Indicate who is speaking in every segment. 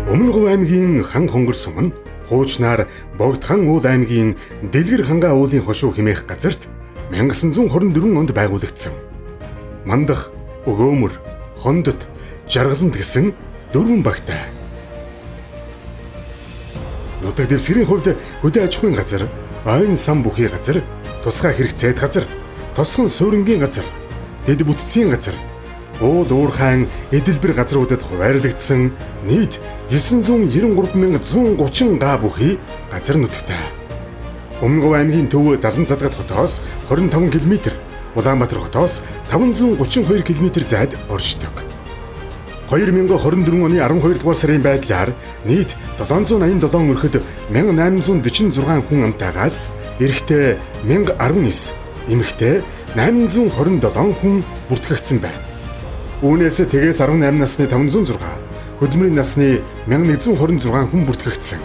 Speaker 1: Өмнө Говь аймгийн Хан Хонгор сум нь хуучнаар Богдхан уул аймгийн Дэлгэр хангаа уулын хошуу хэмээх газарт 1924 онд байгуулагдсан. Мандах, Өгөөмөр, Хондод, Жаргалант гэсэн дөрвөн багтай. Нутаг дэвсгэрийн хувьд хөдөө аж ахуйн газар, ойн сан бүхий газар, тусгай хэрэгцээт газар, тосгон суурингийн газар, дэд бүтцийн газар, уул уурхайн эдэлбэр газруудад хуваарлагдсан нийт 993,130 га бүхий газар нутагтай. Өмнө Говь аймгийн төв Далан-Задгад хотоос 25 км, Улаанбаатар хотоос 532 км зайд оршдог. 2024 оны 12 дугаар сарын байдлаар нийт 787 өрхөд 1846 хүн амтаагаас эрэгтэй 1019, эмэгтэй 827 хүн бүртгэгдсэн байна. Үүнээс тэгээс 18 насны 506, хөдөлмөрийн насны 1126 хүн бүртгэгдсэн.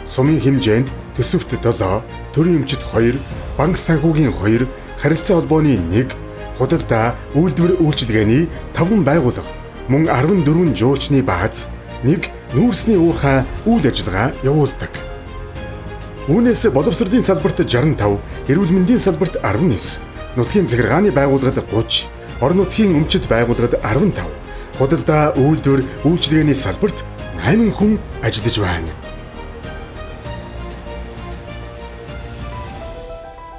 Speaker 1: Сумын хэмжээнд төсөвт 7, төрийн эмчит 2, банк санхүүгийн 2, харилцаа холбооны 1, худалдаа үйлдвэр үйлчилгээний 5 байгууллага, мөн 14 жуулчны бааз, 1 нүүрсний уурхай үйл ажиллагаа явуулдаг. Үүнээс боловсролын салбарт 65, эрүүл мэндийн салбарт 19, нутгийн захиргааны байгууллагад 30, орон нутгийн өмчит байгууллагад 15, худалдаа үйлдвэр үйлчилгээний салбарт 8 хүн ажиллаж байна.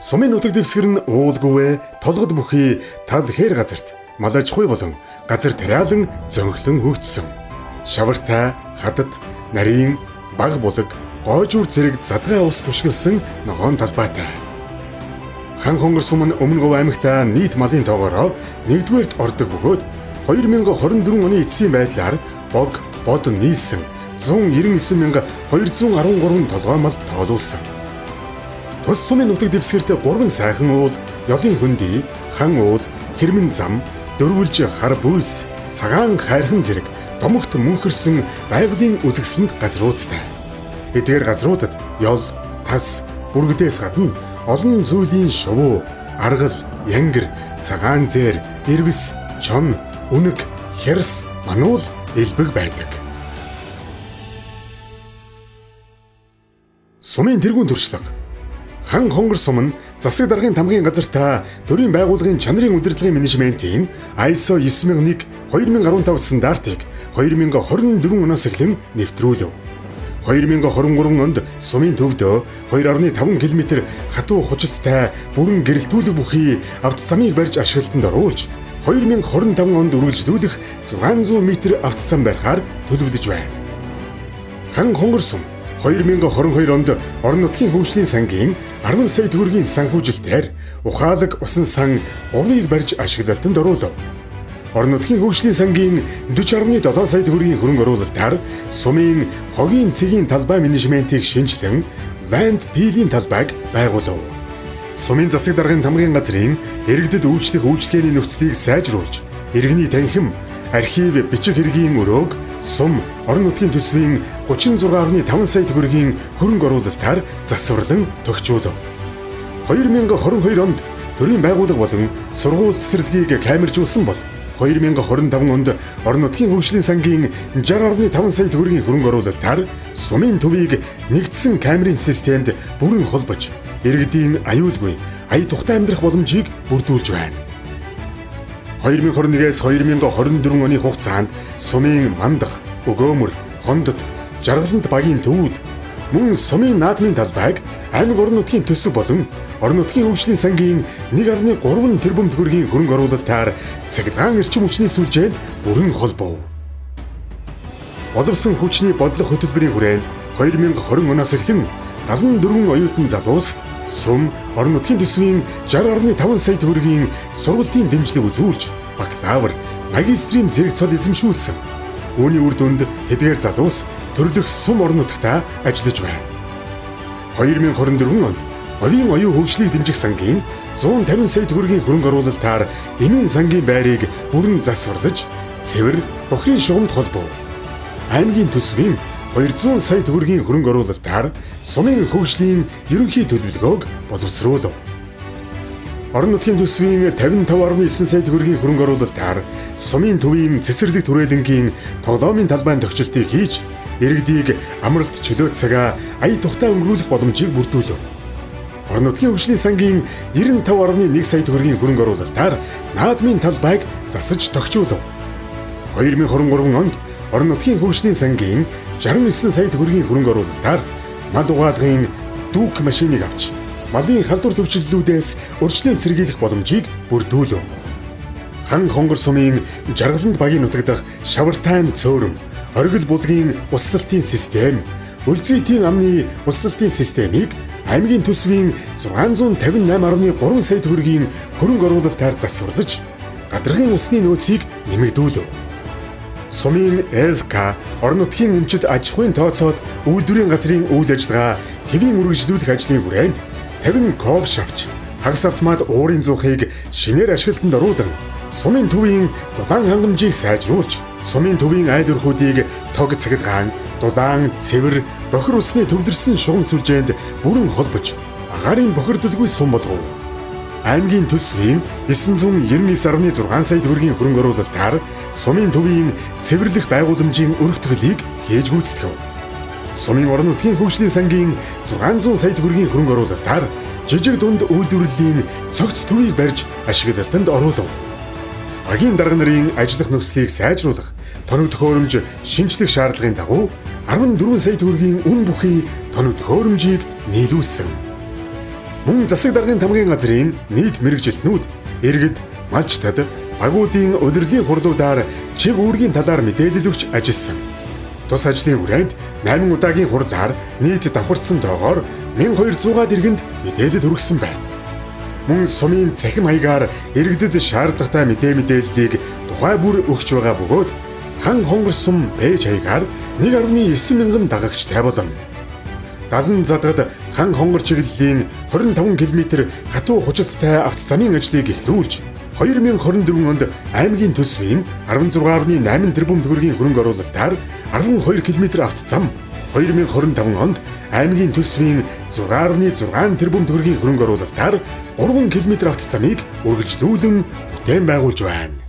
Speaker 1: Сумын нутаг дэвсгэр нь уулгүвэ, толгод бүхий тал хээр газарт мал аж ахуй болон газар тариалан зөнхлөн хөгжсөн. Шавартай, хадад, нарийн, баг булаг, гойжуур зэрэг задгай ус тушгалсан ногоон талбайтай. Хан Хонгор сум нь Өмнө Говь аймагта нийт малын тоогоороо 1-рт ордог бөгөөд 2024 оны эцсийн байдлаар бог, бод нийлсэн 199,213 толгой мал тоолуулсан. Тус сумын нутаг дэвсгэрт 3 сайхан уул, Ёлын хөндөй, Хан уул, Хэрмэн зам, Дөрвөлж хар бүйс, Цагаан хайрхан зэрэг домогт мөнхөрсөн байгалийн үзэсгэлэнт газруудтай. Эдгээр газруудад ёл, тас, бүргэдээс гадна олон зүйлийн шувуу, аргал, янгир, цагаан зээр, ирвэс, чон, үнэг, хярс, мануул, элбэг байдаг. Сумын тэргүүн туршлага. Хан Хонгор сум нь засаг даргын тамгын газартаа төрийн байгууллагын чанарын удирдлагын менежментийн ISO 9001-2015 стандартыг 2024 оноос эхлэн нэвтрүүлв. 2023 онд сумын төвдөө 2.5 км хатуу хужилттай бүрэн гэрэлтүүлэг бүхий автозамыг барьж ашиглалтанд оруулж 2025 онд үргэлжлүүлэх 600 м автозам барихаар төлөвлөж байна. Хан Хонгор сум 2022 онд орон нутгийн хөгжлийн сангийн 10 сая төгрөгийн санхүүжилтээр ухаалаг усан сан 3-ыг барьж ашиглалтанд оруулав. Орон нутгийн хөгжлийн сангийн 40.7 сая төгрөгийн хөрөнгө оруулалтаар сумын хогийн цэгийн талбай менежментийг шинжилэн Land Peel-ийн талбайг байгуулав. Сумын засаг даргын тамгын газрын иргэдэд үйлчлэх үйлчилгээний нөхцөлийг сайжруулж, иргэний танхим, архив, бичих хэргийн өрөөг сум орон нутгийн төсвийн 36.5 сая төгрөгийн хөрөнгө оруулалтаар засварлан тохижуулав. 2022 онд төрийн байгууллага болон сургууль цэцэрлэгийг камержуулсан бол 2025 онд орон нутгийн хөгжлийн сангийн 60.5 сая төгрөгийн хөрөнгө оруулалтаар сумын төвийг нэгдсэн камерын системд бүрэн холбож, иргэдийн аюулгүй, ая тухтай амьдрах боломжийг бүрдүүлж байна. 2021-ээс 2024 оны хугацаанд сумын Мандах, Өгөөмөр, Хондод, Жаргалант багийн төвүүд мөн сумын наадмын талбайг аймаг орон нутгийн төсөв болон орон нутгийн хөгжлийн сангийн 1.3 тэрбум төгрөгийн хөрөнгө оруулалтаар цахилгаан эрчим хүчний сүлжээнд бүрэн холбов. Боловсон хүчний бодлого хөтөлбөрийн хүрээнд 2020 оноос эхлэн 74 оюутан залууст сум орон нутгийн төсвийн 60.5 сая төгрөгийн сургалтын дэмжлэг үзүүлж бакалавр, магистрийн зэрэг цол эзэмшүүлсэн. Үүний үр дүнд тэдгээр залуус төрлөх сум орон нутагта ажиллаж байна. 2024 онд Говийн оюун хөгжлийг дэмжих сангийн 150 сая төгрөгийн хөрөнгө оруулалтаар эмийн сангийн байрыг бүрэн засварлаж, цэвэр бохирын шугамд холбов. Аймгийн төсвийн 200 сая төгрөгийн хөрөнгө оруулалтаар сумын хөгжлийн ерөнхий төлөвлөгөөг боловсруулав. Орон нутгийн төсвийн 55.9 сая төгрөгийн хөрөнгө оруулалтаар сумын төвийн цэцэрлэг түрээлэнгийн тоглоомын талбайн тохижилтыг хийж, Иргэдийг амралт чөлөө цагаа ая тухтай өнгөрүүлэх боломжийг бүрдүүлв. Орон нутгийн хөгжлийн сангийн 95.1 сая төгрөгийн хөрөнгө оруулалтаар наадмын талбайг засаж тогтчуулав. 2023 онд орон нутгийн хөгжлийн сангийн 69 сая төгрөгийн хөрөнгө оруулалтаар мал угаалгын дүүк машиныг авч малын халдвар төвчлөлүүдээс урьдчилан сэргийлэх боломжийг бүрдүүлв. Хан хонгор сумын Жаргаланд багийн нутаг дахь шавартайн цөөрөм, оргил булгийн услалтын систем, Өлзийтийн амны услалтын системийг аймгийн төсвийн 658.3 сая төгрөгийн хөрөнгө оруулалтаар засварлаж гадаргын усны нөөцийг нэмэгдүүлв. Сумын ЛК орон нутгийн өмчит аж ахуйн тооцоод үйлдвэрийн газрын үйл ажиллагаа хэвийн үргэлжлүүлэх ажлын хүрээнд 50 ковш авч хагас автомат уурын зуухыг шинээр ашиглалтанд оруулан сумын төвийн дулаан хангамжийг сайжруулж сумын төвийн айл өрхүүдийг тог цахилгаан, дулаан, цэвэр, бохир усны төвлөрсөн шугам сүлжээнд бүрэн холбож агаарын бохирдолгүй сум болгов. Аймгийн төсвийн 999.6 сая төгрөгийн хөрөнгө оруулалтаар сумын төвийн цэвэрлэх байгууламжийн өргөтгөлийг хийж гүйцэтгэв. Сумын орон нутгийн хөгжлийн сангийн 600 сая төгрөгийн хөрөнгө оруулалтаар жижиг дунд үйлдвэрлэлийн цогц төвийг барьж ашиглалтанд оруулав. Багийн дарга нарын ажиллах нөхцөлийг сайжруулах, тоног төхөөрөмж шинжлэх шаардлагын дагуу 14 сая төгрөгийн үн бүхий тоног төхөөрөмжийг нийлүүлсэн. Мөн засаг даргын тамгын газрын нийт мэргэжилтнүүд, иргэд, малчтад, багуудын улирлын хурлуудаар чиг үүргийн талаар мэдээлэл өгч ажилласан. Тус ажлын хүрээнд 8 удаагийн хурлаар нийт давхарцсан тоогоор 1200-аад иргэнд мэдээлэл хүргэсэн байна. Мөн сумын цахим хаягаар иргэдэд шаардлагатай мэдээллийг тухай бүр өгч байгаа бөгөөд хан хонгор сум пэйж хаягаар 1.9 мянган дагагчтай болно. Далан задгад хан хонгор чиглэлийн 25 км хатуу хучилттай автозамын ажлыг эхлүүлж 2024 онд аймгийн төсвийн 16.8 тэрбум төгрөгийн хөрөнгө оруулалтаар 12 км автозам, 2025 онд аймгийн төсвийн 6.6 тэрбум төгрөгийн хөрөнгө оруулалтаар 3 км автозамыг үргэлжлүүлэн бүтээн байгуулж байна.